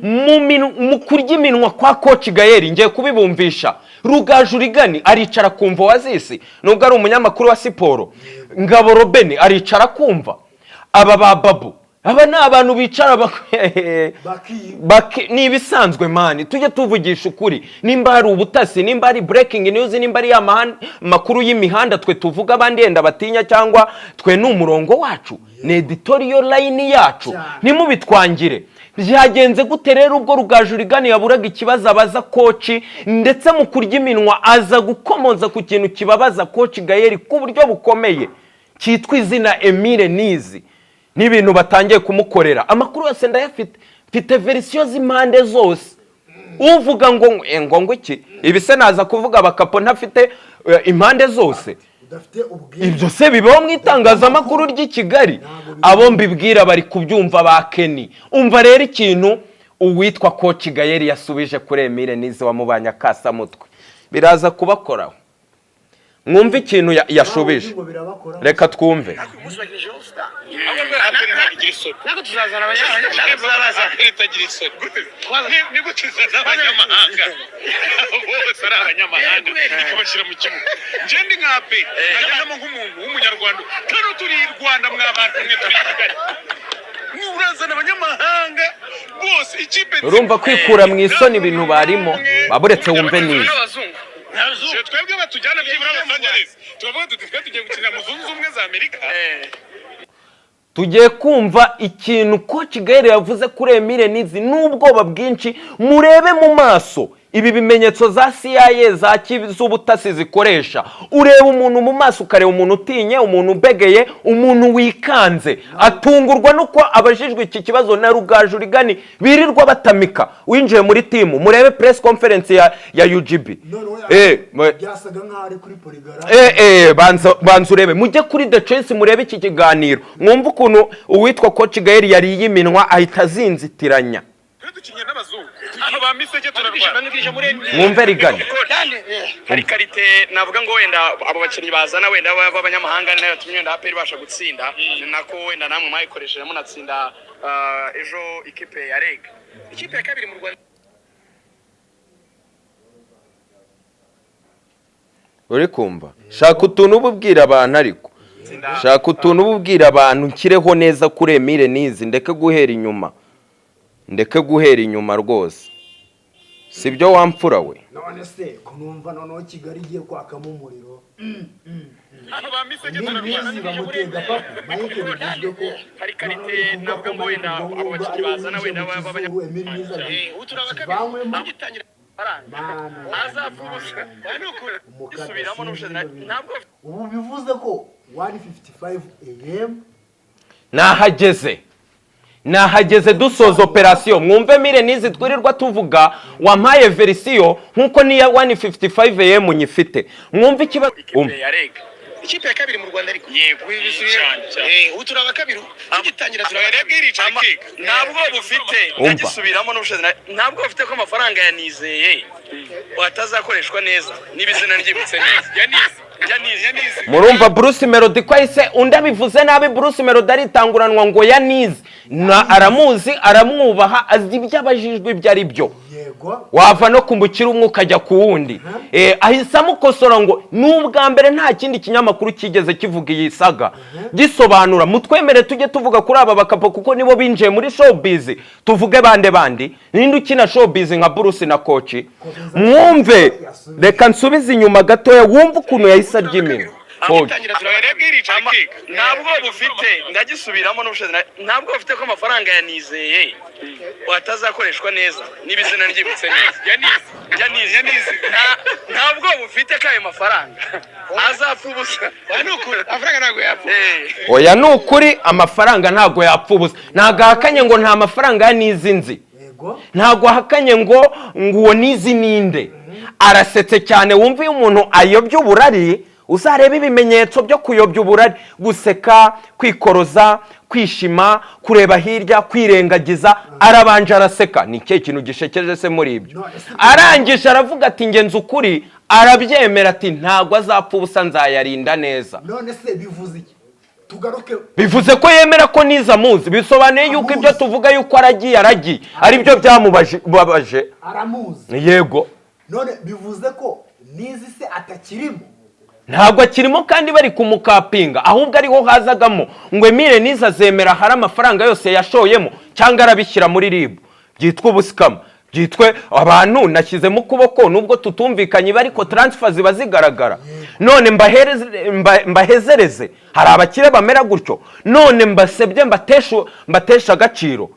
Mu kurya iminwa kwa Coach Gael, ngiye kubibumvisha. Rugaju Rigani aricara kumva Oasis, nubwo ari umunyamakuru wa siporo. Ngabo Robeni aricara kumva aba ba Babu. Aba ni abantu bicara ni ibisanzwe man, tujye tuvugisha ukuri. Nimba hari ubutasi, nimba hari breaking news, nimba ari ya makuru y'imihanda twe tuvuga, abandi yenda batinya, cyangwa twe ni umurongo wacu, ni editorial line yacu. Cyane. Ntimubitwangire. Byagenze gute rero? Ubwo Rugaju Rigani yaburaga ikibazo abaza coach, ndetse mu kurya iminwa aza gukomoza ku kintu kibabaza Coach Gael ku buryo bukomeye, cyitwa izina Emile Nizi n'ibintu batangiye kumukorera. Amakuru yose ndayafite, mfite version z'impande zose. Uvuga ngo ngo iki? Ibi se naza kuvuga abakapo ntafite impande zose? Udafite ubwenge. Ibyo se bibaho mu itangazamakuru ry'i Kigali? Abo mbibwira bari kubyumva, ba Keni. Umva rero ikintu uwitwa Coach Gael yasubije kuri Emile Nize wamubanye akasamutwe, biraza kubakoraho. Mwumve ikintu yashubije. Ngo birabakora. Reka twumve. APR ntabwo igira isoni. Ntabwo tuzazana abanyamahanga. APR itagira isoni. Ni gute izana abanyamahanga bose ari abanyamahanga ikabashyira mu kibuga? Njye ndi nka APR, nkajyanamo nk'umuntu w'Umunyarwanda. Kano turi i Rwanda, mwa bantu mwe, turi i Kigali. Urazana abanyamahanga bose, ikipe nzima. Urumva kwikura mu isoni ibintu barimo, baburetse wumve neza. N'abazungu. Twebwe batujyana byibura Los Angeles, tukavuga tuti twe tugiye gukinira mu Zunze Ubumwe za Amerika. Tugiye kumva ikintu Coach Gael yavuze kuri Emile Nizi n'ubwoba bwinshi. Murebe mu maso. Ibi bimenyetso za CIA, za z'ubutasi zikoresha, ureba umuntu mu maso, ukareba umuntu utinye, umuntu ubegeye, umuntu wikanze, atungurwa nuko abajijwe iki kibazo na Rugaju Rigani birirwa batamika winjiye muri team. Murebe press conference ya UGB. Noneho byasaga nk'aho ari kuri porigara. Banza urebe, mujye kuri The Choice murebe iki kiganiro, mwumve ukuntu uwitwa Coach Gael yariye iminwa, ahita azinzitiranya. Twe dukinye n'abazungu, abo ba miseke turarwana. Mwumve Rigani. Hari qualité navuga ngo wenda abo bakinnyi bazana wenda b'abanyamahanga ni nayo yatumye wenda APR ibasha gutsinda, ni nako wenda namwe mwayikoresheje munatsinda ejo ikipe ya REG, ikipe ya kabiri mu Rwanda. Uri kumva? Shaka utuntu uba ubwira abantu, ariko shaka utuntu uba ubwira abantu. Nshyireho neza kuri Emile Nizi, ndeke guhera inyuma, ndeke guhera inyuma rwose. Sibyo wamfura we? None se ko numva noneho Kigali igiye kwakamo umuriro? Abo ba miseke Nizi turarwana. bamutega papa Mike, bivuzwe ko Hari qualité navuga ngo wenda abo bakinnyi bazana wenda b'abanyamahanga kivanywemo. Agitangira amafaranga azapfa ubusa gisubiramo n'ubushobozi ntabwo. Ubu bivuze ko 1:55 AM. Nahageze, nahageze, dusoza operasiyo. Mwumve Emile Nizi twirirwa tuvuga, wampaye version nk'uko niya 1:55 AM nyifite. Mwumve ikibazo. Ikipe ya REG, Ikipe ya kabiri mu Rwanda ariko. Yego, cyane cyane. Ubu turi aba kabiri, tugitangira turi aba Reg iricara ikiga. Ntabwo bufite. Umva. Ndagisubiramo n'ubushobozi ntabwo bufite ko amafaranga ya Nizeye atazakoreshwa neza, niba izina ryibutse neza, ya Nize, ya Nize. Murumva Bruce Melody ko ahise undi abivuze nabi. Bruce Melody aritanguranwa ngo ya Nize na aramuzi, aramwubaha, azi ibyo abajijwe ibyo ari byo. Wava no ku mukiri umwe ukajya ku wundi. Ahise amukosora ngo ni ubwa mbere, nta kindi kinyamakuru kigeze kivuga iyi saga gisobanura. Mutwemere tujye tuvuga kuri aba bakapo kuko nibo binjiye muri showbiz. Tuvuge bande bandi? Ninde ukina showbiz nka Bruce na Coach? Mwumve, reka nsubize inyuma gatoya, wumve ukuntu yahise arya iminwa Coach. Tugitangira turi aba Reg iricara ikiga. Ntabwo bufite, ndagisubiramo n'ubushobozi ntabwo bufite ko amafaranga ya Nizeye atazakoreshwa neza, niba izina ryibutse neza, Ya Nize, ya Nize, ya Nize. Ntabwo bufite ko ayo mafaranga azapfa ubusa. Ni ukuri, amafaranga ntabwo yapfa. Oya, ni ukuri, amafaranga ntabwo yapfa ubusa. Ntabwo ahakanye ngo nta mafaranga ya Nizi nzi. Ntabwo ahakanye ngo uwo Nizi ninde. Arasetse cyane. Wumva iyo umuntu ayobya uburari, uzarebe ibimenyetso byo kuyobya uburari: guseka, kwikoroza, kwishima, kureba hirya, kwirengagiza. Arabanje araseka. Ni ikihe kintu gishekeje se muri ibyo? Arangije aravuga ati ngenzi ukuri, arabyemera ati ntabwo azapfa ubusa, nzayarinda neza. None se bivuze iki? Tugaruke. Bivuze ko yemera ko niza amuzi. Bisobanuye yuko ibyo tuvuga yuko aragiye aragiye aribyo byamubabaje. Aramuzi. Yego. None bivuze ko Nizi se atakirimo? Ntabwo akirimo, kandi bari kumukapinga. Ahubwo ariho hazagamo ngo Emile Niza azemera hari amafaranga yose yashoyemo, cyangwa arabishyira muri RIB, byitwa ubuscam, byitwe abantu nashyizemo ukuboko, nubwo tutumvikanye ibi, ariko transfer ziba zigaragara. None mbahezereze, hari abakire bamera gutyo, none mbasebye, mbatesha agaciro.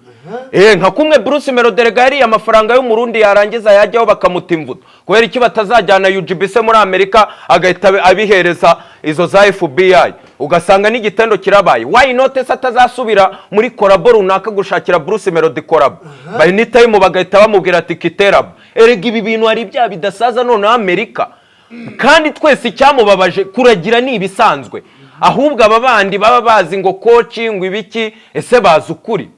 Nka kumwe Bruce Melody yariye amafaranga y'umurundi, yarangiza yajyaho bakamuta imvuto. Kubera iki batazajyana UGB se muri Amerika, agahita abihereza izo za FBI, ugasanga n'igitendo kirabaye? Why not se atazasubira muri collabo runaka gushakira Bruce Melody collabo, by any time bagahita bamubwira ati kiterabo? Erega ibi bintu hari ibyaha bidasaza. Noneho Amerika, kandi twese icyamubabaje, kuragira ni ibisanzwe. Ahubwo aba bandi baba bazi ngo coach, ngo ibiki, ese bazi ukuri?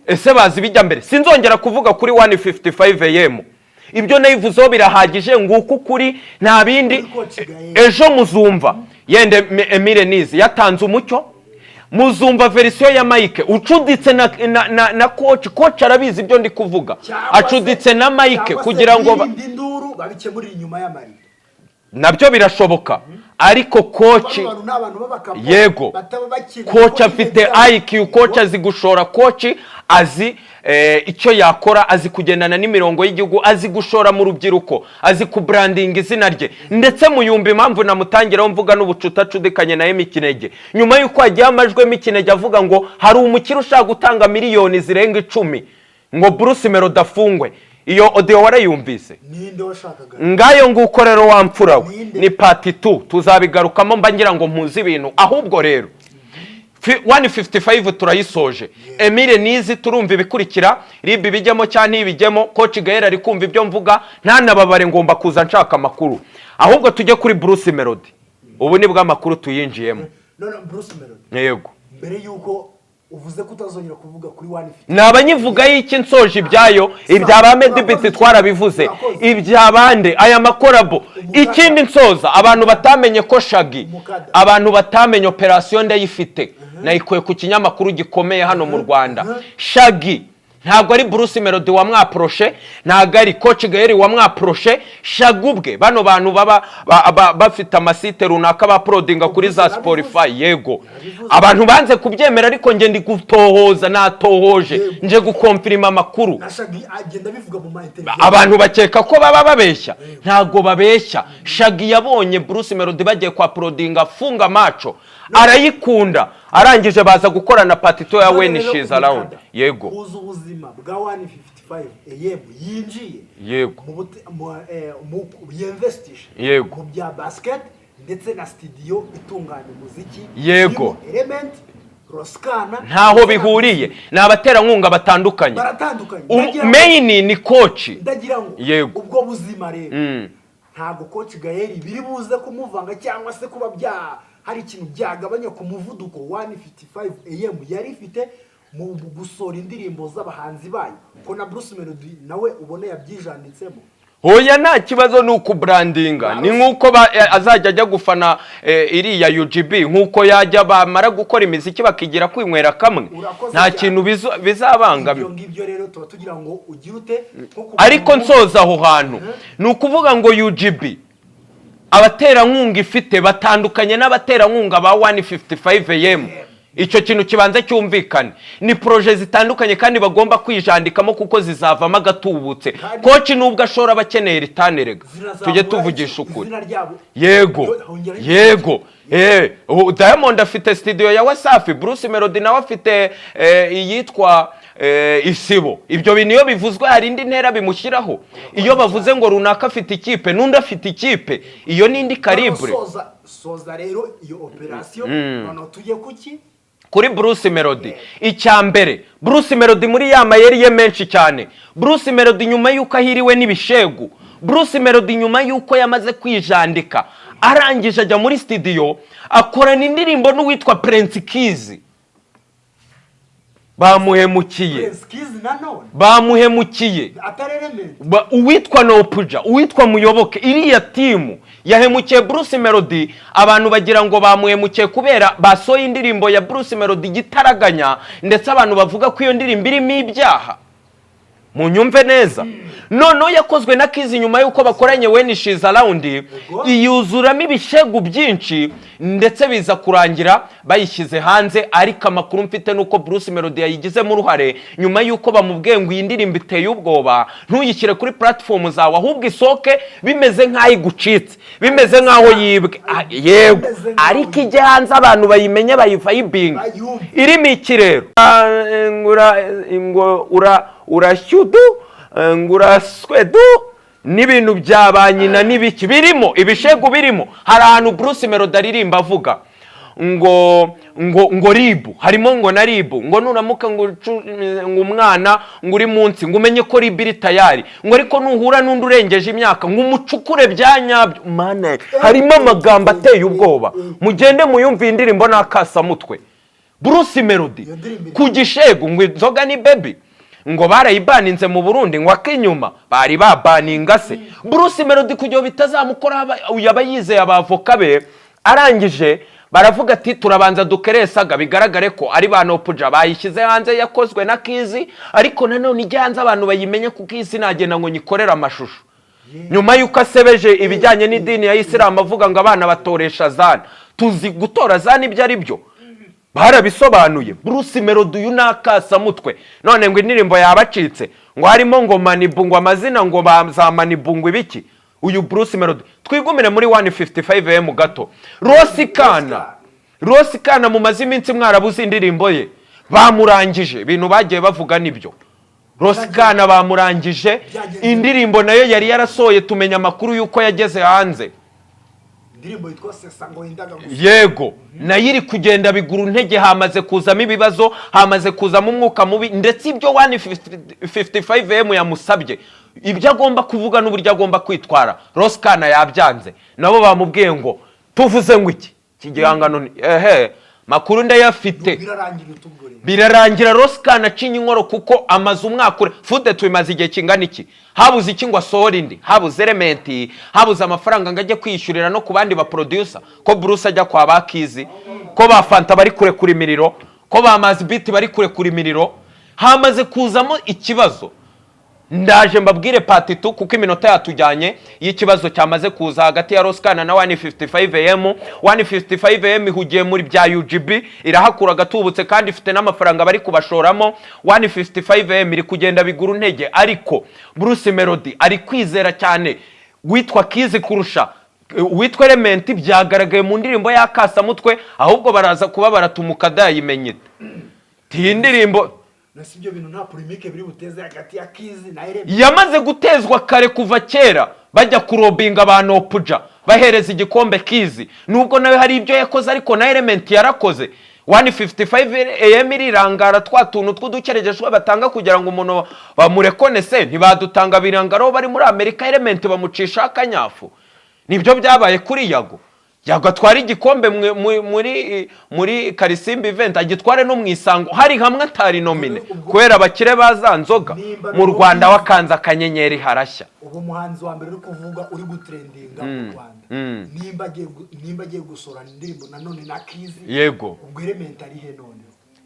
Ese bazi ibijya mbere? Sinzongera kuvuga kuri 1:55 AM, ibyo nayivuzeho birahagije. Nguko ukuri, nta bindi. Ejo muzumva yende Emile Nizi yatanze umucyo, muzumva version ya Mike ucuditse na coach. Coach arabizi ibyo ndi kuvuga. Acuditse na Mike Cyangwa se kugira ngo birinde induru, babikemurire inyuma y'amarido. Nabyo birashoboka, ariko coach Bano bantu ni abantu b'abakapo bataba bakina Coach kuko afite nyine IQ, coach azi gushora, coach azi icyo yakora, azi kugendana n'imirongo y'igihugu, azi gushora mu rubyiruko, azi kubrandinga izina rye. Ndetse muyumva impamvu namutangiraho mvuga n'ubucuti acudikanye na Emmy Kinege, nyuma y'uko hagiye amajwi Emmy Kinege avuga ngo hari umukire ushaka gutanga miliyoni zirenga 10 ngo Bruce Melody afungwe. Iyo audio warayumvise? Ninde washakaga? Ngayo nguko rero, wa mfura we. Ninde? Ni part 2, tuzabigarukamo. Mba ngira ngo mpuze ibintu. Ahubwo rero 155 turayisoje. Emile Nizi, turumva ibikurikira, RIB bijyemo cyangwa ntibijyemo. Coach Gael ari kumva ibyo mvuga, ntanababare, ngomba kuza nshaka amakuru. Ahubwo tujye kuri Bruce Melody, ubu nibwo amakuru tuyinjiyemo. None Bruce Melody, Yego. mbere y'uko uvuze ko utazongera kuvuga kuri 155, Ni abanyivuga y'iki? Nsoje ibyayo, ibya ba Medibiti twarabivuze, ibya bande, aya ma collabo. Ikindi nsoza, abantu batamenye ko Shaggy, abantu batamenye operasiyo ndayifite, nayikuye ku kinyamakuru gikomeye hano mu Rwanda. Shaggy ntabwo ari Bruce Melody wamwaporoshe, ntabwo ari Coach Gael wamwaporoshe. Shaggy ubwe, bano bantu baba bafite ama site runaka baporodinga kuri za Spotify, yego, abantu banze kubyemera, ariko nge ndi gutohoza, natohoje, nje gukomfirima amakuru. Na Shaggy agenda abivuga mu ma interview. Abantu bakeka ko baba babeshya, ntabwo babeshya. Shaggy yabonye Bruce Melody bagiye kwa porodinga Funga Macho, arayikunda, arangije baza gukorana part two ya When She's Around. Yego. Kuza ubuzima bwa 155 AM yinjiye mu mu yinvestisha mu bya basket ndetse na studio itunganya umuziki irimo Element, Roskana. Ntaho bihuriye, ni abaterankunga batandukanye. Baratandukanye. Main ni coach. Ndagira ngo ubwo buzima rero, ntabwo Coach Gael biri buze kumuvanga cyangwa se kuba bya hari ikintu byagabanya ku muvuduko 155 AM yari ifite mu gusohora indirimbo z'abahanzi bayo, ko na Bruce Melody nawe ubona yabyijanditsemo? Hoya, nta kibazo, ni ukubrandinga. Ni nk'uko azajya ajya gufana iriya UGB, nk'uko yajya bamara gukora imiziki bakigira kwinywera kamwe. Urakoze Nta cyane. kintu bizabangamira. Ibyo ngibyo rero tuba tugira ngo ugire ute nko ku Ariko muntu- nsoza aho hantu, ni ukuvuga ngo UGB abaterankunga ifite batandukanye n'abaterankunga ba 155 AM. Icyo kintu kibanza cyumvikane, ni projet zitandukanye kandi bagomba kwijandikamo kuko zizavamo agatubutse. Coach nubwo ashora, abakeneye ritanerega, Zinazamura tujye tuvugisha ukuri. izina ryabo. Yego. Hongeraho Yego. Ubu Diamond afite studio ya Wasafi, Bruce Melody nawe afite iyitwa Isibo. Ibyo bintu iyo bivuzwe hari indi ntera bimushyiraho. Iyo bavuze ngo runaka afite ikipe n'undi afite ikipe, iyo ni indi calibre. Soza rero iyo operasiyo, noneho tujye kuki? Kuri Bruce Melody, icya mbere, Bruce Melody muri ya mayeri ye menshi cyane, Bruce Melody nyuma y'uko ahiriwe n'ibishegu, Bruce Melody nyuma y'uko yamaze kwijandika, arangije ajya muri studio akorana indirimbo n'uwitwa Prince Kizi. Bamuhemukiye. Prince Kizi nanone? Bamuhemukiye. Atari Element? Uwitwa Nopuja, uwitwa Muyoboke, iriya team yahemukiye Bruce Melody. Abantu bagira ngo bamuhemukiye kubera basohoye indirimbo ya Bruce Melody igitaraganya, ndetse abantu bavuga ko iyo ndirimbo irimo ibyaha. Munyumve neza, noneho yakozwe na Kizi nyuma y'uko bakoranye When She's Around, yuzuramo ibishegu byinshi, ndetse biza kurangira bayishyize hanze. Ariko amakuru mfite nuko Bruce Melody yayigizemo uruhare nyuma y'uko bamubwiye ngo iyi ndirimbo iteye ubwoba, ntuyishyire kuri platform zawe, ahubwo isohoke bimeze nk'aho igucitse, bimeze nk'aho yibwe. Ah, yego. Bimeze nk'aho Ariko ijye hanze, abantu bayimenye, bayivayibinga. Bayumve. Irimo iki rero? Ah, ngo urashyudu, ngo uraswedu, n'ibintu bya ba nyina n'ibiki birimo, ibishegu birimo. Hari ahantu Bruce Melody aririmba avuga ngo RIB harimo, ngo na RIB, ngo nuramuka ngo umwana ngo uri munsi, ngo umenye ko RIB iri tayari, ngo ariko nuhura n'undi urengeje imyaka ngo umucukure bya nyabyo. Mana, harimo amagambo ateye ubwoba. Mugende muyumve iyi ndirimbo n'akasamutwe. Bruce Melody Iyo ndirimbo ku gishegu ngo inzoga ni baby, ngo barayibaninze mu Burundi, ngo akinyuma bari babaninga se. Bruce Melody kugira ngo bitazamukora, yaba yizeye abavoka be, arangije baravuga ati turabanza dukeresaga bigaragare ko ari ba Nopuja bayishyize hanze yakozwe na Kizi, ariko nanone ijya hanze abantu bayimenye, kuko iyi sinagenda ngo nyikorere amashusho nyuma y'uko asebeje ibijyanye n'idini ya Isilamu, avuga ngo abana batoresha zana, tuzi gutora zana ibyo ari byo, barabisobanuye. Bruce Melody uyu ni akasamutwe. None ngo indirimbo yabacitse, ngo harimo ngo manibu, ngo amazina ngo za manibu, ngo ibiki. Uyu Bruce Melody, twigumire muri 155 AM gato. Rosikana, Rosikana mumaze iminsi mwarabuze indirimbo ye, bamurangije. Ibintu bagiye bavuga nibyo. Ross Kana bamurangije. Byagenze. Indirimbo nayo yari yarasohoye, tumenya amakuru y'uko yageze hanze. Indirimbo yitwa Sesa ngo yendaga gusa. Yego, nayo iri kugenda bigura intege. Hamaze kuzamo ibibazo, hamaze kuzamo umwuka mubi, ndetse ibyo 155 AM yamusabye, ibyo agomba kuvuga n'uburyo agomba kwitwara, Ross Kana yabyanze. Nabo bamubwiye ngo tuvuze ngo iki gihangano ehe makuru ndayafite. Birarangira utubwo rero. Birarangira Ross Kana acinya inkoro, kuko amaze umwaka ure fude. Tubimaze igihe kingana iki? Habuze iki ngo asohore indi? Habuze Element, habuze amafaranga ngo ajye kwishyurira no ku bandi ba producer, ko Bruce ajya kwa bakizi, ko ba Fanta bari kurekura imiriro, ko ba Mazi Beat bari kurekura imiriro. Hamaze kuzamo ikibazo. Ndaje mbabwire part 2, kuko iminota yatujyanye, y'ikibazo cyamaze kuza hagati ya Ross Kana na 155 AM. 155 AM ihugiye muri bya UGB, irahakura agatubutse kandi ifite n'amafaranga bari kubashoramo. 155 AM iri kugenda bigura intege, ariko Bruce Melody ari kwizera cyane witwa Kizi kurusha witwa Element. Byagaragaye mu ndirimbo y'akasamutwe. Ahubwo baraza kuba baratumuka dayimenye iyi ndirimbo. Nasi ibyo bintu nta polémique biri buteze hagati ya Kizi na Element? Yamaze gutezwa kare, kuva kera bajya kurobinga abantu opuja bahereza igikombe Kizi, nubwo nawe hari ibyo yakoze, ariko na Element yarakoze. 155 AM irirangara, twa tuntu tw'udukeregeshwa batanga kugira ngo umuntu bamurekonese ntibadutanga, birangara bari muri Amerika. Element bamucisha akanyafu. Nibyo byabaye kuri Yago. Yago atwara igikombe muri Karisimbi event, agitware no mu Isango, hari hamwe atari nominé kubera abakire baza nzoga. Mu Rwanda wakanze akanyenyeri harashya. Ubu umuhanzi wa mbere uri kuvuga, uri gutrendinga mu Rwanda, nimba agiye gusohora indirimbo nanone na Kizi, ubwo Element ari he none?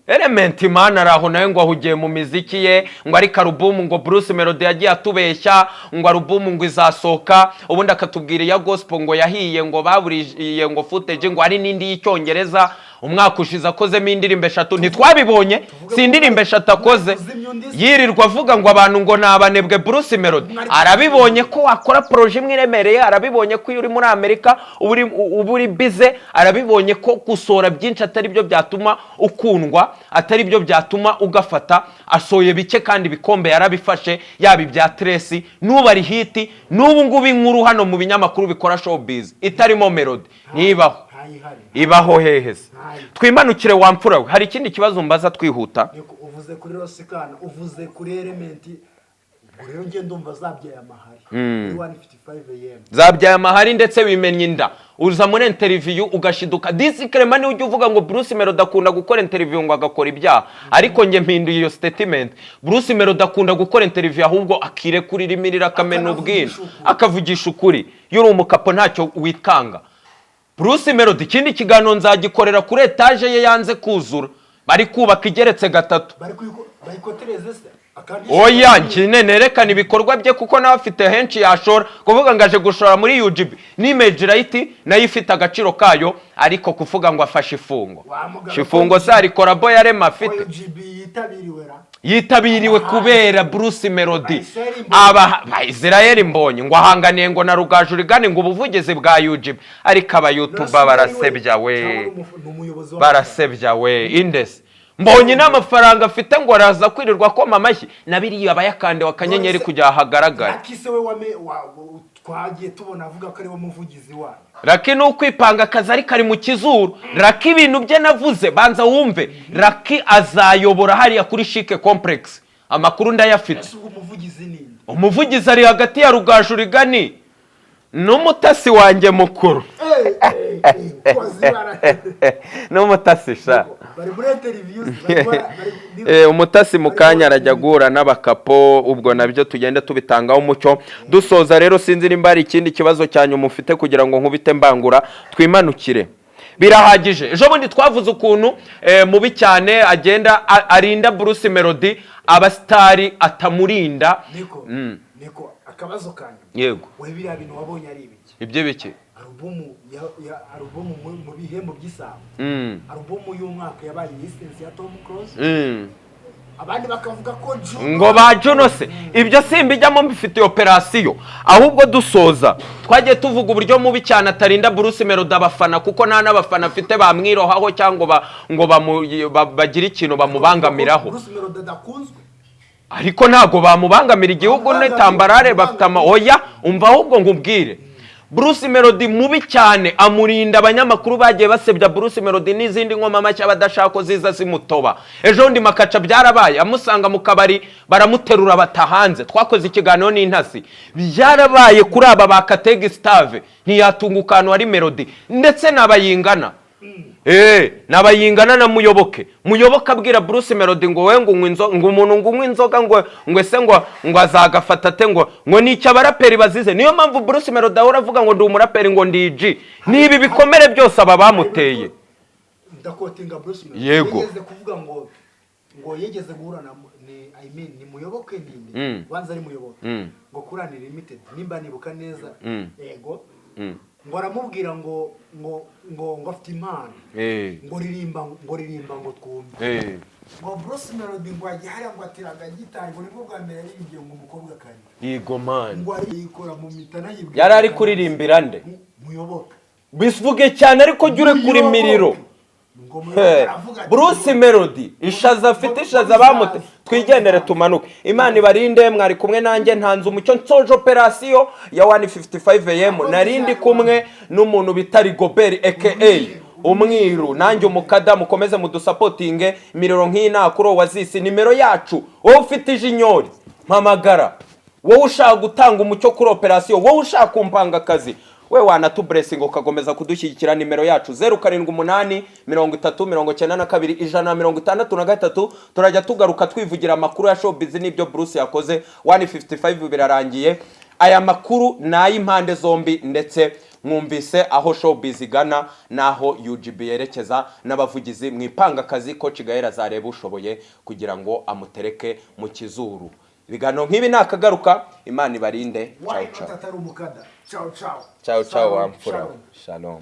Element man ari aho nawe ngo ahugiye mu miziki ye, ngo ariko album, ngo Bruce Melody yagiye atubeshya ngo album ngo izasohoka, ubundi akatubwira iya gospel ngo yahiye, ngo baburiye ngo footage, ngo hari n'indi y'Icyongereza. Umwaka ushize akozemo indirimbo eshatu, ntitwabibonye? Si indirimbo eshatu akoze, yirirwa avuga ngo abantu ngo ni abanebwe. Bruce Melody arabibonye ko wakora projet imwe iremereye, arabibonye ko iyo uri muri Amerika uba uri busy, arabibonye ko gusohora byinshi atari byo byatuma ukundwa, atari byo byatuma ugafata. Asohoye bike kandi ibikombe yarabifashe, yaba ibya Trace n'ubu ari hit. N'ubu ngubu inkuru hano mu binyamakuru bikora showbiz itarimo Melody ntibaho. Ntayihari. Ibaho hehe se? Ntayo. Twimanukire wa mfura we, hari ikindi kibazo mbaza twihuta. Niko uvuze kuri Ross Kana, uvuze kuri Element, ubwo rero njye ndumva zabyaye amahari kuri 155 AM. Zabyaye amahari, ndetse wimennye inda uza muri interview ugashiduka. Disi Clement niwe ujya uvuga ngo Bruce Melody akunda gukora interview ngo agakora ibyaha, ariko njye mpinduye iyo statement. Bruce Melody akunda gukora interview, ahubwo akirekurira imiriro, akamena ubwino, Akanavugisha ukuri. Akavugisha ukuri. Iyo uri umukapo ntacyo wikanga. Bruce Melody, ikindi kiganiro nzagikorera kuri etaje ye yanze kuzura, bari kubaka igeretse gatatu. Bari bayikotereze se akandi? Oya, nkine nerekana ibikorwa bye, kuko nawe afite henshi yashora. Kuvuga ngo aje gushora muri UGB ni Image Right, nayo ifite agaciro kayo, ariko kuvuga ngo afashe ifungo, Wa mugabo. ifungo se hari collabo ya Rema afite? UGB yitabiriwe ra? Yitabiriwe kubera Bruce Melody. Israel Mbonyi. Aba ba Israel Mbonyi ngo ahanganiye ngo na Rugaju Rigani ngo ubuvugizi bwa UGB, ariko aba YouTuber barasebya we. Ni umuyobozi wa Barasebya we. Indesi Mbonye n'amafaranga afite ngo araza kwirirwa akoma amashyi na biriya, aba yakandewe akanyenyeri kugira hagaragare. Lucky se we twagiye tubona avuga ko ari we muvugizi wayo? Lucky ni ukwipanga akazi, ariko ari mu kizuru. Lucky ibintu bye navuze, banza wumve, Lucky azayobora hariya kuri Chic Complex, amakuru ndayafite. Ese ubwo umuvugizi ni nde? Umuvugizi ari hagati ya Rugaju Rigani n'umutasi wanjye mukuru. N'umutasi sha. Bari muri interviews, bari Umutasi mu kanya arajya guhura n'abakapo, ubwo nabyo tugenda tubitangaho umucyo. Dusoza rero, sinzi nimba hari ikindi kibazo cya nyuma ufite kugira ngo nkubite mbangura twimanukire. Birahagije. Ejo bundi twavuze ukuntu mubi cyane agenda arinda Bruce Melody abasitari atamurinda. Niko niko, akabazo kanyu. Yego. We, biriya bintu wabonye ari ibiki? Ibyo biki? Alubumu ya alubumu mu bihembo by'Isango, alubumu y'umwaka yabaye Essence ya Tom Close, abandi bakavuga ko Juno. Ngo ba Juno se, ibyo simbijyamo, mbifitiye operasiyo. Ahubwo dusoza, twagiye tuvuga uburyo mubi cyane atarinda Bruce Melody abafana, kuko nta n'abafana afite bamwirohaho cyangwa ngo bagire ikintu bamubangamiraho. Bruce Melody adakunzwe. Ariko ntabwo bamubangamira igihugu n'itambarare bafite ama. Oya, umva ahubwo ngubwire, Bruce Melody mubi cyane, amurinda abanyamakuru bagiye basebya Bruce Melody n'izindi ngoma mashya badashaka ko ziza zimutoba. Ejo bundi Makaca byarabaye, amusanga mu kabari baramuterura bata hanze. Twakoze ikiganiro n'intasi, byarabaye kuri aba ba Kategi Stave, ntiyatunguka ahantu hari Melody ndetse n'abayingana. Nabayingana na Muyoboke. Muyoboke abwira Bruce Melody ngo we ngo unywa inzoga, ngo umuntu ngo unywa inzoga ngo ese ngo azagafata ate, ngo ni icyo abaraperi bazize. Niyo mpamvu Bruce Melody ahora avuga ngo ndi umuraperi, ngo ndi G. Ni ibi bikomere byose aba bamuteye. Ndaquotinga Bruce Melody. Yego. Yigeze kuvuga ngo yigeze guhura na ni, I mean, ni Muyoboke ninde? Banza ari Muyoboke. Ngo kuri Unlimited, nimba nibuka neza. Yego. Ngo aramubwira ngo afite impano. Ngo ririmba, ngo ririmba, ngo twumve. Ngo Bruce Melody ngo ajya hariya, ngo ateraga gitari, ngo nibwo bwa mbere yaririmbye ngo umukobwa akarira. Yego man. Ngo arikora mu mitana yibwira. Yari ari kuririmbira nde? Muyoboke. Bivuge cyane ariko jya urekura imiriro. Ngo Muyoboke aravuga ati, Bruce Melody ishaza afite, ishaza bamute. Twigendere tumanuke. Imana ibarinde. Mwari kumwe nanjye ntanze umucyo, nsoje operasiyo ya 1:55 AM. Narindi kumwe n'umuntu bita Rigobert aka Umwiru, nanjye umukada. Mukomeze mudusupportinge. Imiriro nk'iyi nakuro wazisi nimero yacu. Wowe ufite ijinyori, mpamagara. Wowe ushaka gutanga umucyo kuri operasiyo, wowe ushaka kumpanga akazi, we wanatublessinga ukakomeza kudushyigikira, nimero yacu 0783092163. Turajya tugaruka twivugira amakuru ya showbiz n'ibyo Bruce yakoze. 155 birarangiye. Aya makuru ni ay'impande zombi, ndetse mwumvise aho showbiz igana n'aho UGB yerekeza n'abavugizi mu ipangakazi. Coach Gael azareba ushoboye kugira ngo amutereke mu kizuru. Ibiganiro nk'ibi nakagaruka. Imana ibarinde. Why Ciao ciao. not? Atari umukada. Ciao ciao. Ciao ciao. Shalom, Wa mfura. shalom. Shalom.